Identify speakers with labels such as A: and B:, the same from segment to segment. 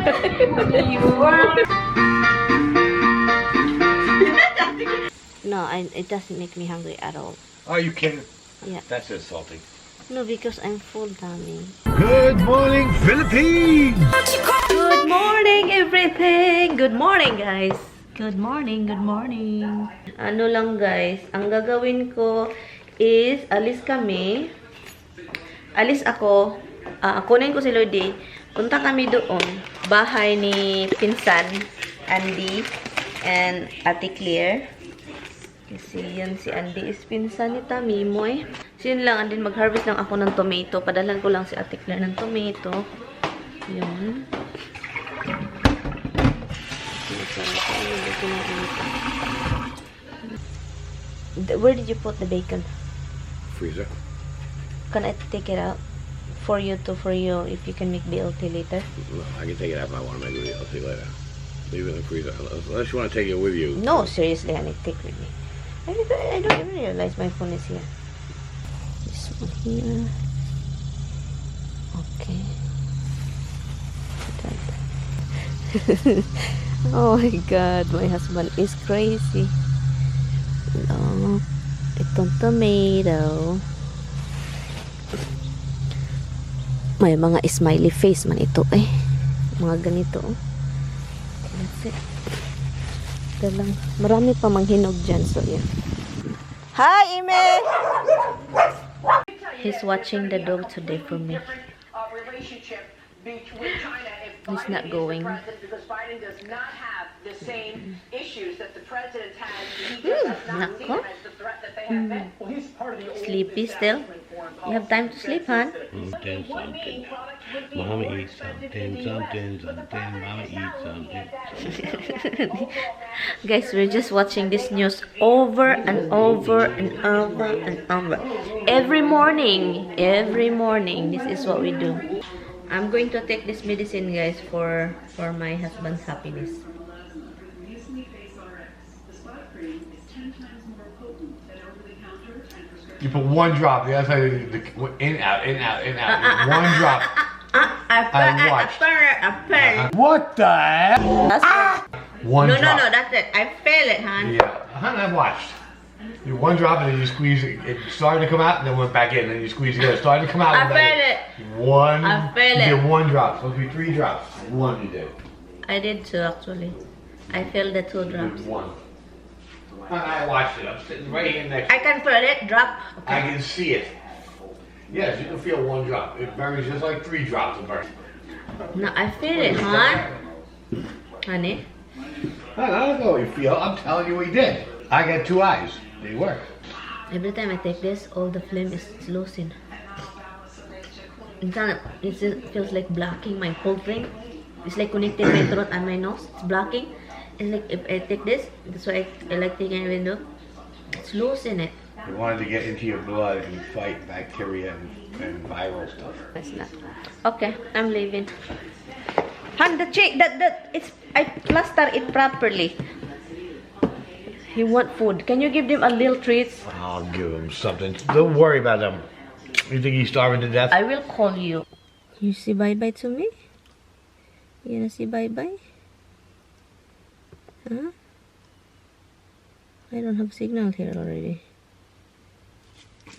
A: You are
B: No, it doesn't make me hungry at all.
C: Are you kidding?
B: Yeah.
C: That's insulting.
B: No, because I'm full, Tommy.
C: Good morning, Philippines!
B: Good morning, everything! Good morning, guys! Good morning, good morning. Ano lang, guys, ang gagawin ko is alis kami. Alis ako. Kunin ko si Lodi. Punta kami doon. Bahay ni Pinsan, Andy, and Ate Claire. Kasi yan si Andy is pinsan ni Tamimoy. So yun lang, and then mag-harvest lang ako ng tomato. Padalhan ko lang si Ate Claire ng tomato. Yun. Where did you put the bacon?
C: Freezer.
B: Can I take it out for you if you can make BLT later?
C: No, I can take it out if I want to make a BLT later. Leave it in the freezer. Unless you want to take it with you.
B: No, seriously, honey, take with me. I don't even realize my phone is here. This one here. Okay. Put that. Oh my God, my husband is crazy. No, itong tomato. May mga smiley face man ito eh. Mga ganito oh. Okay, that's it. Ito lang. Marami pa mang hinog dyan. So, yeah. Hi, Ime! He's watching the dog today for me. He's not going. Nako. Sleepy still? You have time to sleep, huh?
C: Something, something. Mama eat something, something, something. Mama eat something.
B: Guys, we're just watching this news over and over and over and over. Every morning, this is what we do. I'm going to take this medicine, guys, for my husband's happiness.
C: You put one drop. The other side, in, out, in, out, in, out. One drop. I watched.
B: I
C: What the heck?
B: That's
C: One
B: No,
C: drop.
B: no, that's it. I feel it, hon.
C: Yeah, I watched. You one drop and then you squeeze it. It started to come out and then went back in. And then you squeeze it again. It started to come out.
B: I
C: and went back
B: feel
C: in.
B: it.
C: One.
B: I feel
C: You
B: it.
C: did one drop. Supposed to be three drops. One you did.
B: I did two, actually. I feel the two
C: You
B: drops.
C: did one. I watched it. I'm sitting right here next.
B: I can feel it drop.
C: I can see it. Yes, you can feel one drop. It burns just like three drops of burn.
B: No, I feel it, hon. Honey.
C: I don't know what you feel. I'm telling you what you did. I got two eyes. They work.
B: Every time I take this, all the phlegm is losing. It feels like blocking my whole thing. It's like connecting my throat and my nose. It's blocking. It's like if I take this, that's why I like taking a window. It's losing it.
C: You wanted to get into your blood and fight bacteria and viral stuff.
B: It's not. Okay, I'm leaving. Han, the chick, that it's I plaster it properly. He want food. Can you give them a little treats?
C: I'll give him something. Don't worry about him. You think he's starving to death?
B: I will call you. You say bye-bye to me? You gonna say bye-bye? Huh? I don't have signal here already.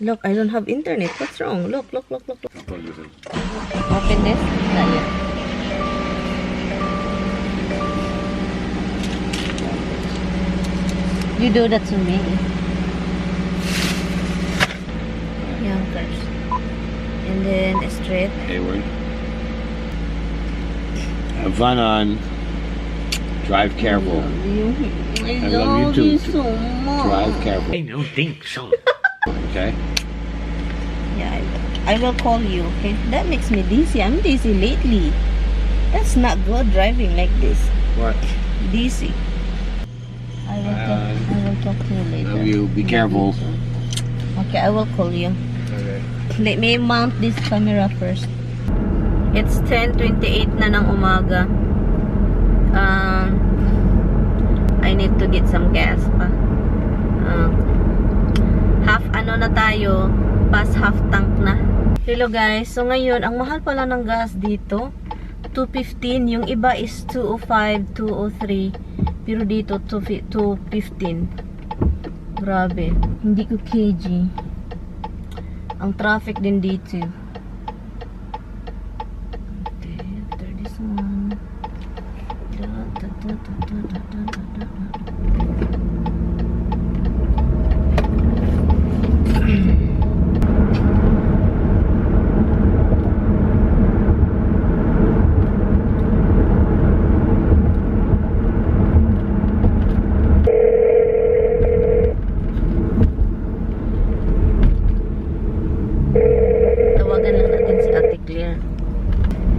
B: Look, I don't have internet. What's wrong? Look, look, look, look, look. Open this? Not yet. You do that to me. Yonkers. And then straight.
C: Hayward. Have fun on. Drive careful.
B: I
C: I love you too.
B: so much.
C: Drive careful. I don't think so. Okay.
B: Yeah, I will call you, okay? That makes me dizzy. I'm dizzy lately. That's not good driving like this.
C: What?
B: Dizzy. I will talk to you later.
C: Love you. Be
B: Love
C: careful.
B: you too. Okay, I will call you.
C: Okay.
B: Let me mount this camera first. It's 10:28 na ng umaga. I need to get some gas pa. Half ano na tayo, past half tank na. Hello guys. So ngayon, ang mahal pala ng gas dito. 2:15. Yung iba is 2:05, 2:03. Pero dito, 2:15. Grabe. Hindi ko KG. Ang traffic din dito. Okay, after this one. Da, da, da, da, da, da, da, da, da, da. Tawagan lang natin si Ate Claire.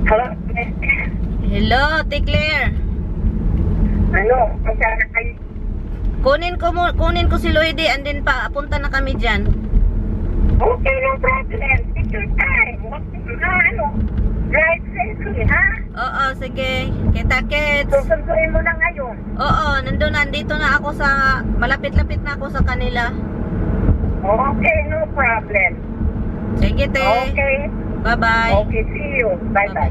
A: Hello?
B: Hello, Ate Claire.
A: Ano? Magkano kayo?
B: Kunin ko si Lloydie and then pa punta na kami diyan.
A: Okay, no problem. Take your time. Wag na, ano? Drive safely, ha?
B: Oo, sige. Kita kits.
A: Susunduin mo na ngayon.
B: Oo, nandun nandito na ako sa malapit-lapit na ako sa kanila.
A: Okay, no problem.
B: Sige, te.
A: Okay.
B: Bye-bye.
A: Okay, see you. Bye-bye.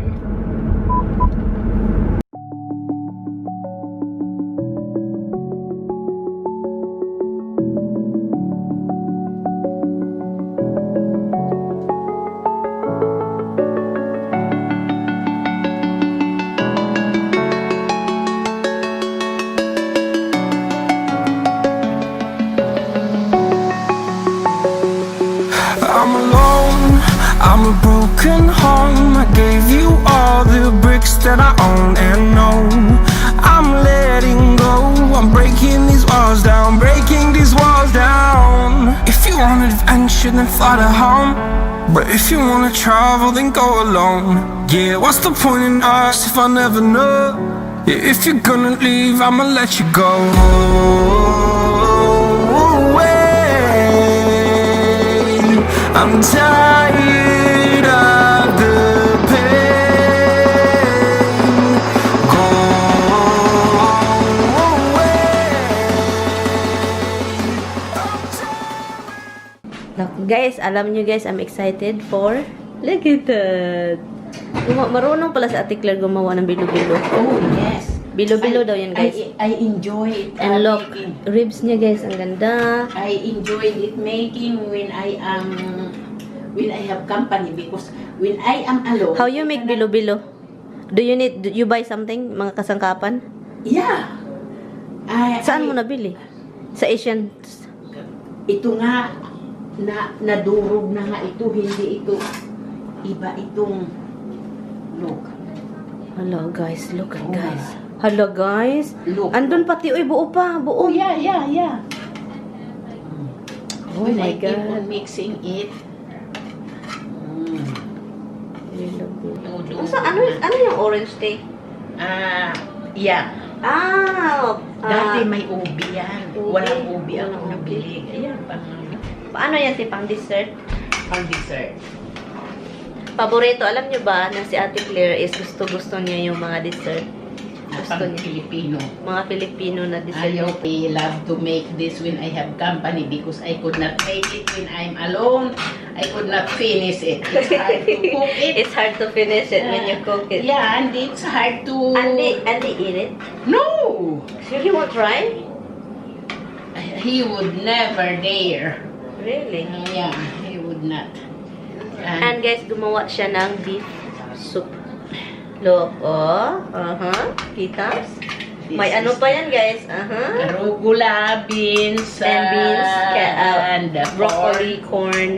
D: I'm alone, I'm a broken home. I gave you all the bricks that I own and know. I'm letting go, I'm breaking these walls down, breaking these walls down. If you want adventure, then fly to home. But if you wanna travel, then go alone. Yeah, what's the point in us if I never know? Yeah, if you're gonna leave, I'ma let you go away. I'm tired of the pain. Go away.
B: Naku, guys, alam nyo guys, I'm excited for. Look at that! Marunong pala si Ate Claire gumawa ng bilo-bilo.
E: Oh, yes.
B: Bilo-bilo daw yan, guys.
E: I enjoy it.
B: And look,
E: making.
B: Ribs niya, guys, ang ganda.
E: I enjoyed it making when I have company because when I am alone.
B: How you make bilo-bilo? Do you buy something? Mga kasangkapan?
E: Yeah.
B: Saan mo nabili? Sa Asian?
E: Ito nga na nadurog na nga ito, hindi ito iba itong, look.
B: Hello guys, look at
E: Oh.
B: guys. Hello guys.
E: Look.
B: Andun pati, uy, buo pa, buo.
E: Oh, yeah.
B: Oh
E: When
B: my
E: I keep
B: God.
E: on mixing it.
B: Bilo-bilo.
E: Dudurog
B: Sa, ano,
E: na.
B: ano yung orange tea?
E: Ah, yeah.
B: Ah,
E: Dati may ubi yan.
B: Ubi.
E: Walang ubi ako
B: Walang ubi.
E: nabili. Ayan, pang,
B: Paano yan, ti, pang dessert?
E: Pang dessert.
B: Paborito, alam nyo ba na si Ate Claire is gusto-gusto niya yung mga dessert? Gusto
E: Pang
B: niya.
E: Filipino.
B: Mga Filipino na dessert.
E: Ayaw, I love to make this when I have company because I could not make it when I'm alone. I could not finish it. It's hard to cook it.
B: It's hard to finish it when you cook it.
E: Yeah, and it's hard to.
B: Andy eat it?
E: No!
B: So he won't try?
E: He would never dare.
B: Really?
E: Yeah, he would not.
B: And guys, gumawa siya ng beef soup. Look, oh. Kita?
E: This
B: May ano
E: is
B: pa yan, guys.
E: Arugula, beans,
B: And beans,
E: and
B: broccoli, corn.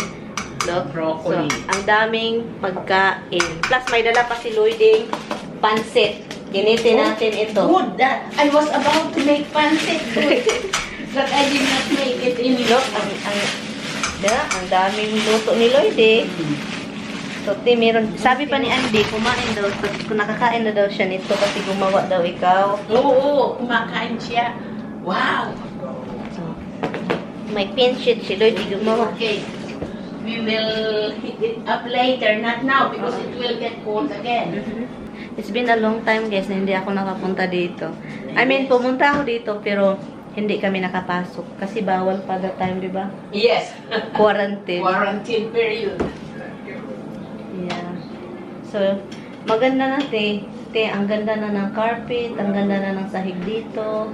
B: Look.
E: Broccoli.
B: So, ang daming pagkain. Plus, may dala pa si Lloyding pansit. Ginitin natin ito.
E: Good. I was about to make pancit. Good. But I did not make it in.
B: Look, ang daming luto ni Lloyd eh. So, ti, meron, sabi pa ni Andy, kumain daw, kung nakakain na daw siya nito kasi gumawa daw ikaw.
E: Oo, kumakain siya. Wow!
B: So, may pancit si Lloyd, di gumawa.
E: Okay. We will heat it up later, not now because it will get cold again.
B: It's been a long time, guys, na hindi ako nakapunta dito. I mean, pumunta ako dito, pero hindi kami nakapasok. Kasi bawal pa that time, di ba?
E: Yes.
B: Quarantine.
E: Quarantine period.
B: Yeah. So, maganda na, te. Te, ang ganda na ng carpet, ang ganda na ng sahig dito.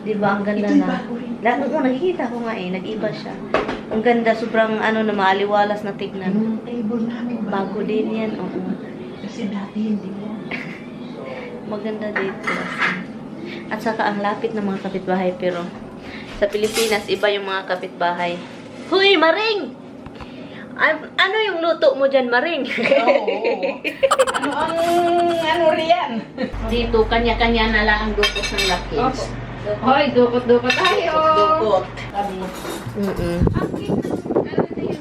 B: 'Di ba? Ang ganda
E: Ito'y
B: na.
E: bago rin.
B: Lahat oo, nakikita ko nga eh, nag-iba siya. Ang ganda, sobrang ano na maaliwalas na tignan.
E: Yung table namin
B: Bago din yan, oo.
E: Kasi dati hindi yan.
B: Maganda dito. At saka ang lapit ng mga kapitbahay, pero sa Pilipinas iba yung mga kapitbahay. Huy, Maring! Ano yung luto mo dyan, Maring?
E: Oo. Ano ang ano riyan?
F: Dito, kanya-kanya na lang ang dukot ng lakis.
G: Hoy, dukot-dukot tayo.
E: Dukot. Kami.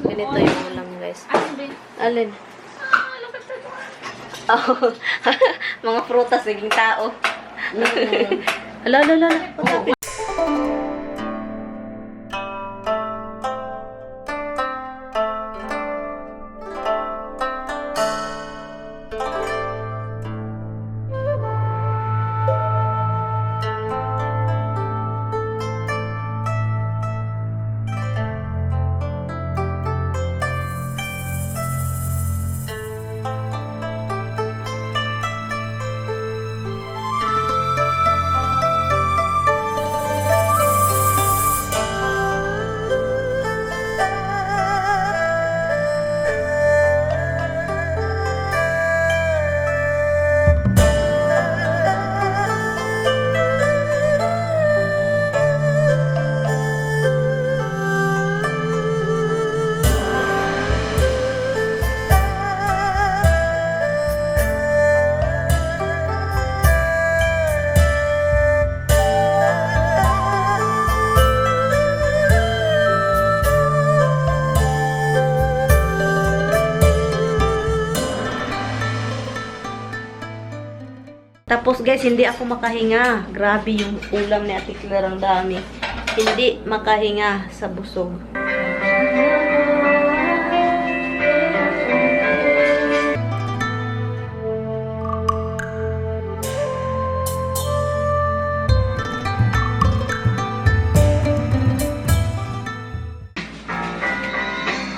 B: Ganito yung ulam, guys. Alin? Oh, mga prutas naging tao. Ala, ala, ala, ala. What's happening? Tapos guys, hindi ako makahinga. Grabe yung ulam ni Ate Claire, ang dami. Hindi makahinga sa busog.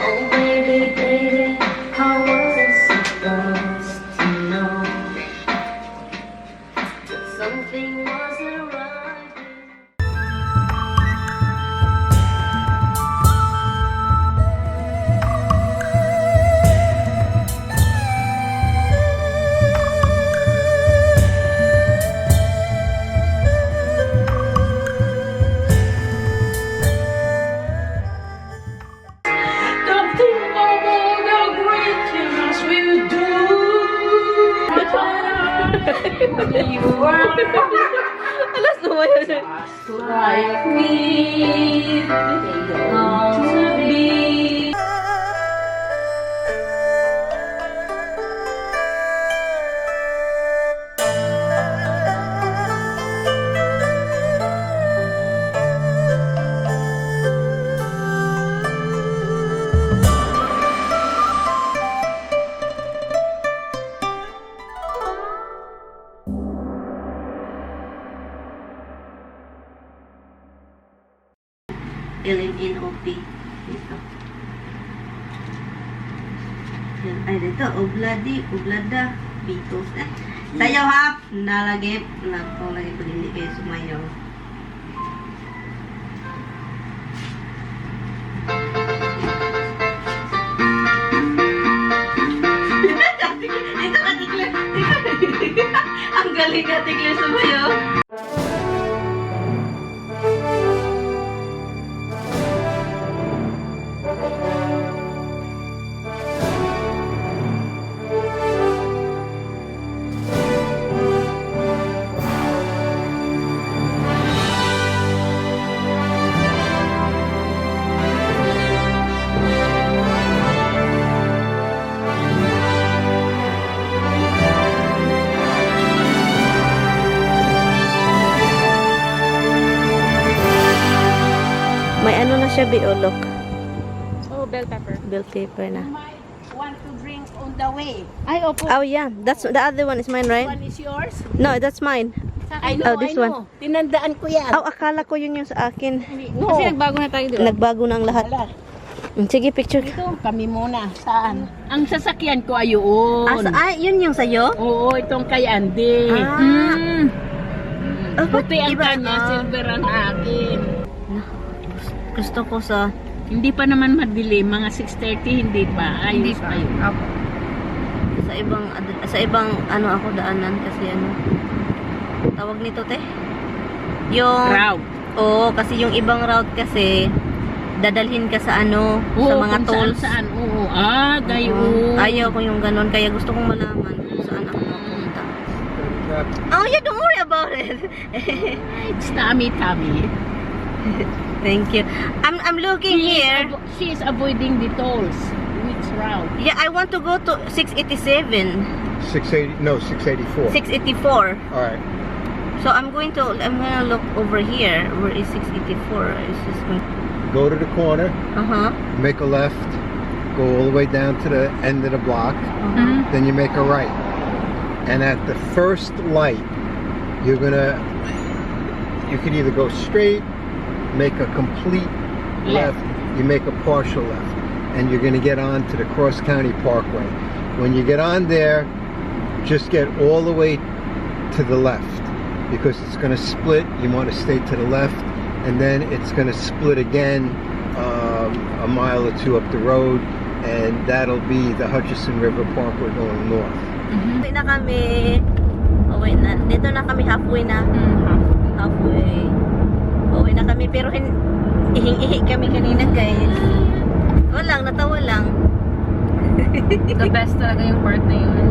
B: Oh baby, baby, I wasn't supposed to know that something wasn't right.
G: Don't think of all the great things we do. You are
B: Alas, lumayo siya.
G: just like me. Want to be.
B: LMNOP. Dito. Yan. Ay, dito. Obladi, Oblada, Beatles. Eh. Sayaw hap! Nalagip. Nako, lagi pag hindi kayo sumayaw. Dito ka, Ate Claire. Dito. Ang galing, Ate Claire, sumayaw. May ano na siya, Biolok.
G: Oh, bell pepper.
B: Bell pepper na.
E: Might want to drink on the way.
G: Ay, opo.
B: Oh yeah, that's the other one is mine, right?
E: One is yours?
B: No, that's mine.
E: I know,
B: Oh, this
E: I know. Tinandaan ko yan.
B: Oh, akala ko yun yung sa akin.
E: No.
G: Kasi nagbago na tayo, di ba?
B: Nagbago na ang lahat.
E: Wala.
B: Sige, picture ka.
E: Ito, kami muna. Saan? Ang sasakyan ko ayoon.
B: Ah, ah, yun yung sa'yo?
E: Oo, itong kay Andy.
B: Ah. Ah, ba't
E: Puti ang
B: iba?
E: kanya,
B: Ah.
E: silver ang akin.
B: Gusto ko sa.
E: Hindi pa naman madilim, mga 6:30 hindi pa. Ayos
G: Hindi pa.
E: pa yun.
G: Opo.
B: Sa ibang ano ako daanan kasi ano tawag nito, te? Yung
E: Route.
B: Oo, kasi yung ibang route kasi dadalhin ka sa ano,
E: Oo,
B: sa mga
E: kung
B: tolls.
E: Saan, saan. Oo. Ah, gayon.
B: Oo. Ayaw ko yung ganun, kaya gusto kong malaman kung saan ako mapunta. Oh, yeah, don't worry about it.
E: It's tummy tummy.
B: Thank you. I'm looking
E: She is,
B: here.
E: She is avoiding the tolls. Which route?
B: Yeah, I want to go to 687,
H: 680, no, 684.
B: 684.
H: All right.
B: So I'm gonna look over here. Where is 684? Is this going?
H: Go to the corner, make a left, go all the way down to the end of the block, then you make a right. And at the first light, you can either go straight, make a complete left, you make a partial left, and you're gonna get on to the Cross County Parkway. When you get on there, just get all the way to the left because it's going to split. You want to stay to the left, and then it's going to split again a mile or two up the road, and that'll be the Hutchinson River Parkway going north.
B: Uwi na kami. Uwi na. Dito na kami, halfway na. Halfway. Uwi na kami pero ihing-ihi kami kanina, guys. Walang, natawa lang.
G: The best talaga yung part na yun.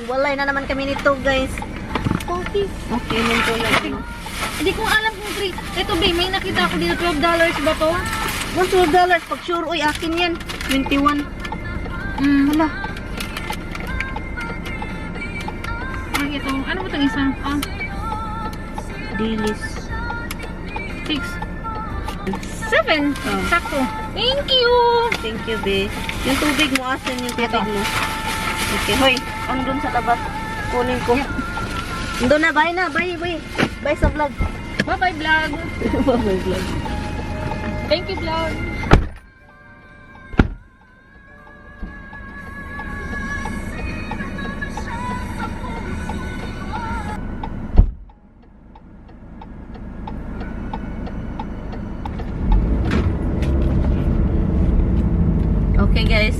B: Walay na naman kami nito, guys.
G: Coffee.
B: Okay, nito lang. Ano.
G: Hindi ko alam kung 3. Ito, babe, may nakita ako dito. $12 ba to?
B: $1 $12. Pag sure, uy, akin yan. 21. Hala.
G: Ang ito. Ano ba itong isa? Ah,
B: Dilis.
G: 6. 7.
B: Oh.
G: Sakto. Thank you!
B: Thank you, be. Yung tubig mo, asan yung tubig mo? Okay, hoy. Andun sa labas. Kunin ko. Andun na, bye na. Bye, bye. Bye sa vlog.
G: Bye-bye, vlog.
B: Bye, vlog.
G: Thank you, vlog.
B: Okay, guys.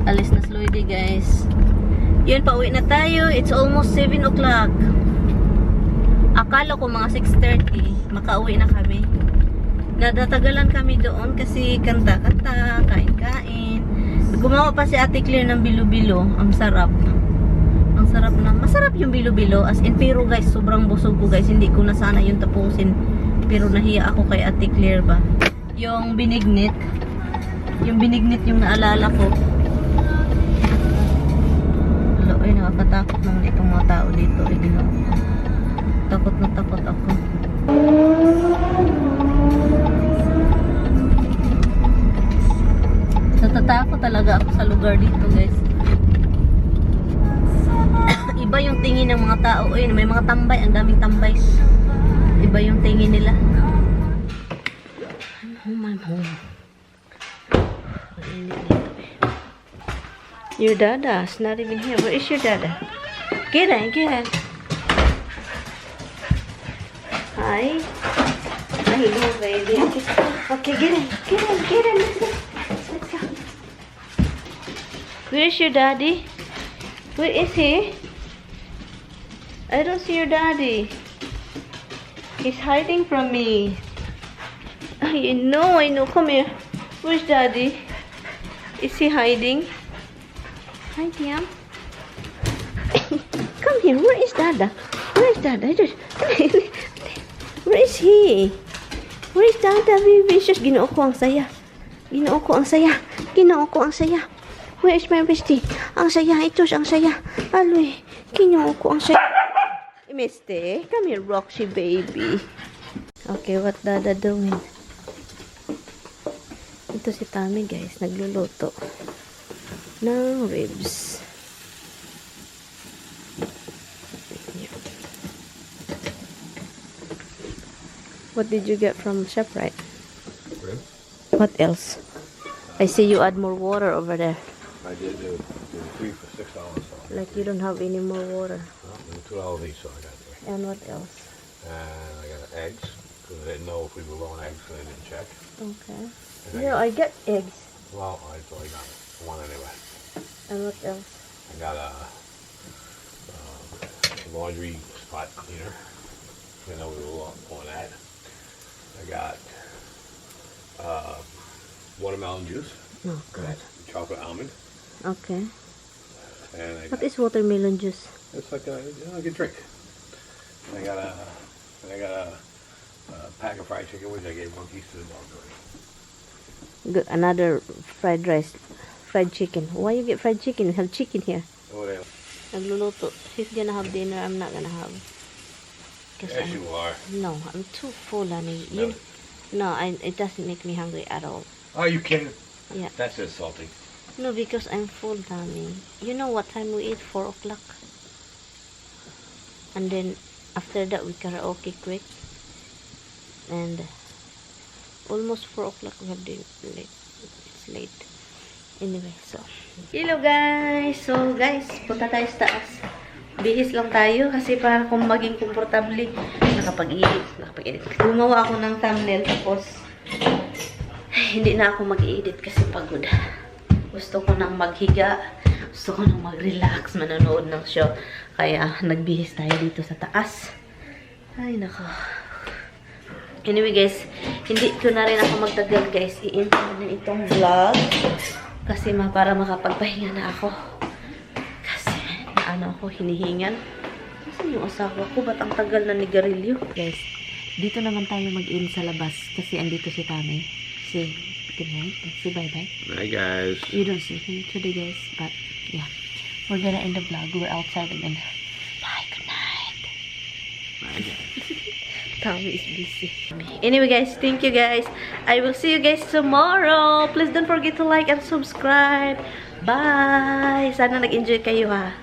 B: Alis na slowly, guys. Yun, pauwi na tayo. It's almost 7 o'clock. Akala ko mga 6:30 makauwi na kami. Nadatagalan kami doon kasi kanta-kanta, kain-kain. Gumawa pa si Ate Claire ng bilo-bilo. Ang sarap. Ang sarap na. Masarap yung bilo-bilo. As in, pero guys, sobrang busog ko, guys. Hindi ko na sana yung tapusin. Pero nahiya ako kay Ate Claire ba. Yung binignit. Yung binignit yung naalala ko. Alo, ay, nakakatakot naman itong mga tao dito. Ay, ginoo ko. Takot na takot ako. Natatakot talaga ako sa lugar dito, guys. Iba yung tingin ng mga tao. Ay, may mga tambay. Ang daming tambay. Iba yung tingin nila. I'm home, I'm home. Ang init dito eh. Your dada's not even here. Where is your dada? Get in, get in. Hi. Hello, baby. Okay, get in, get in, get in. Let's go. Let's go. Where is your daddy? Where is he? I don't see your daddy. He's hiding from me. I know, I know. Come here. Where's daddy? Is he hiding? Hi, Tiam. Come here. Where is Dada? Where is Dada? Just, where is he? Where is Dada, baby? Sus, Ginoo ko ang saya. Ginoo ko ang saya. Ginoo ko ang saya. Where is my bestie? Ang saya. Ito, ang saya. Aloy. Ginoo ko ang saya. Mister, come here, Roxy baby. Okay, what Dada doing? Andito si Tami, guys, nagluluto ng ribs. Yeah. What did you get from ShopRite?
C: Rib?
B: What else? I see you add more water over there.
C: I did. They were 3 for $6. So I
B: Like you don't have any more water.
C: Well, they were $2 each, so I got three.
B: And what else?
C: And I got eggs because I didn't know if we were low on eggs, so I didn't check.
B: Okay.
C: And I
B: No, I get eggs.
C: Well, I thought I got one anyway.
B: And what else?
C: I got a laundry spot cleaner. I know we were low on that. I got watermelon juice,
B: Oh, God.
C: Chocolate almond,
B: Okay.
C: and I
B: What
C: got,
B: is watermelon juice?
C: It's like a like a drink. And I got a pack of fried chicken, which I gave one piece to the dog already.
B: Good. Another fried rice, fried chicken. Why you get fried chicken? We have chicken here.
C: Oh, they,
B: Nagluluto. He's gonna have dinner. I'm not gonna have. 'Cause
C: Yes,
B: I'm,
C: you are.
B: No, I'm too full, honey. You, no, it doesn't make me hungry at all.
C: Are you kidding?
B: Yeah.
C: That's insulting.
B: No, because I'm full, Tommy. You know what time we eat? 4 o'clock. And then after that we karaoke quick. And almost 4 o'clock we have dinner. Late. It's late. Anyway, so. Hello, guys! So guys, punta tayo sa taas. Bihis lang tayo kasi para kung maging komportable, nakapag-edit. Nakapag-edit. Gumawa ako ng thumbnail, tapos ay, hindi na ako mag-edit kasi pagod. Gusto ko nang maghiga. Gusto ko nang mag-relax, manonood ng show. Kaya nagbihis tayo dito sa taas. Ay, nako. Anyway, guys, hindi ko na rin ako magtagal, guys. I-end ko na itong vlog. Kasi para makapagpahinga na ako. Kasi, ano ako, hinihingal. Nasaan yung asawa ko? Ba't ang tagal na nigarilyo? Guys, dito naman tayo mag-in sa labas kasi andito si Tami. Say good night. Say bye-bye.
C: Hi, guys.
B: You don't see him today, guys. But, yeah. We're gonna end the vlog. We're outside again. Bye. Good night.
C: Bye, guys.
B: Tommy is busy. Anyway, guys, thank you, guys. I will see you guys tomorrow. Please don't forget to like and subscribe. Bye! Sana nag-enjoy kayo, ha.